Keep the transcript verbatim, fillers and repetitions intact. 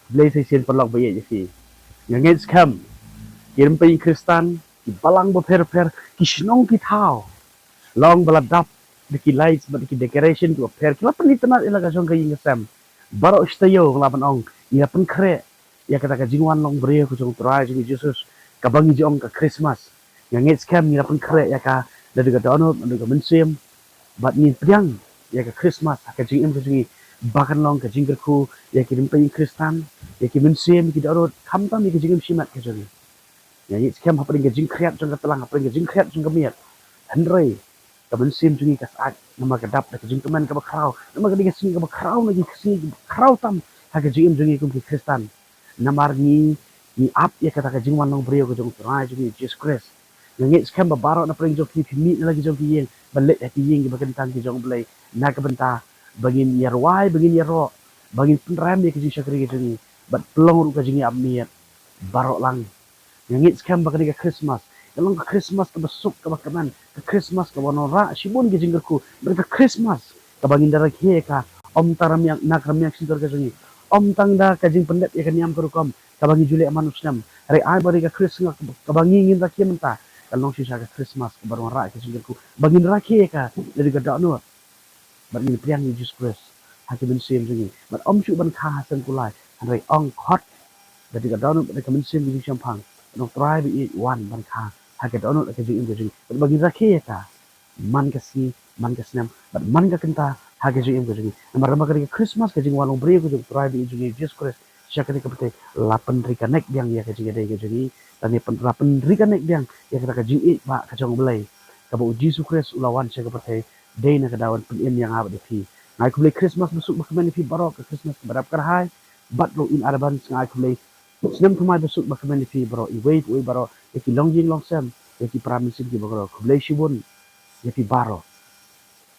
Blei sa shisien paralok ba ïeit ïa phi. Nga ngeit skhem ki rympei Khristan, ki balang bapher bapher, ki shnong ki thaw, long ba la dap da ki lights bad da ki decoration kiba pher, ki la pynitynnad ïa la ka jong ka ïing ka sem. Baroh shi taïew nga lah ban ong, ngi la pynkhreh ïa kata ka jingwan long briew ka jong U Trai jong ngi Jisu Khrist, kaba ngi ju ong ka Christmas. Nga ngeit skhem ngi la pynkhreh ïa ka naduh ka dohnud, naduh ka mynsiem, bad ngin pdiang ïa ka Christmas ha ka jingim ka jong ngi, ba kan long ka jingkyrkhu ïa ki rympei Khristan, ïa ki mynsiem, ïa ki dohnud, khamtam ïa ka jingim shimet ka jong ngi. Nga ngeit skhem hapdeng ka jingkhriat jong ka tlang, hapdeng ka jingkhriat jong ka miet, hynrei ka mynsiem jong ngi ka sah, namar ka dap da ka jingkmen kaba khraw, namar ka dei ka sngi kaba khraw na ki sngi kiba khraw tam ha ka jingim jong ngi kum ki Khristan. Namar ngi, ngi ap ïa kata ka jingwan long briew ka jong U Trai jong ngi Jisu Khrist. Nga ngeit skhem ba baroh na pdeng jong phi, phi mih na la ki jong ki ïing ban leit ha ki ïing kiba kyntang ki jong U Blei, na ka bynta ba ngin ïa rwai, ba ngin ïaroh, ba ngin pynrem ïa ka jingshakri ka jong ngi bad pynlong ruh ka jingïap miet baroh lang. Nga ngeit skhem ba kane ka Christmas ka long ka Christmas kaba suk, kaba kmen, ka Christmas kaba wanrah shibun ki jingkyrkhu, bad ka Christmas kaba ngin da rakhe ïa ka, ym tang rmiang, na ka rmiang shyntur ka jong ngi, ym tang da ka jingpyndep ïa ka niam ka rukom kaba ngi ju leh man u snem, hynrei ai ba dei ka Christmas kaba ngi ngin rakhe mynta, kan long shisha ka Christmas kaba wanrah ïa ka jingkyrkhu, ba ngin rakhe ïa ka naduh ka dohnud, bad ngin pdiang ïa U Jisu Khrist ha ki mynsiem jong ngi, bad ym shuh ban kha ha seng kulai, hynrei ong khot da ka dohnud, da ka mynsiem ka jingshemphang, bad ong, Trai ba ïeit, wan ban kha ha ka dohnud, ha ka jingim ka jong ngi, bad ba ngin rakhe ïa ka man ka sngi, man ka snem, bad man ka kynta ha ka jingim ka jong ngi. Namar, namar kane ka Christmas, ka jingwan long briew ka jong U Trai ba ïeit jong ngi Jisu Khrist sha kane ka pyrthei, la pynreconnect biang ïa ka jingïadei ka jong ngi, la pyn, la pynreconnect biang ïa kata ka jingïeit ba ka jong U Blei, kaba U Jisu Khrist u la wan sha ka pyrthei, dei na ka daw ban pynim ïa nga bad ïa phi. Nga ai khublei Christmas ba suk ba kmen ïa phi baroh, ka Christmas kaba dap kyrhai bad ruh in advance nga ai khublei snem thymmai ba suk ba kmen ïa phi baroh, iwei pa iwei baroh, ïa ki longïing longsem, ïa ki para mynsiem kiba kordor, khublei shibun ïa phi baroh.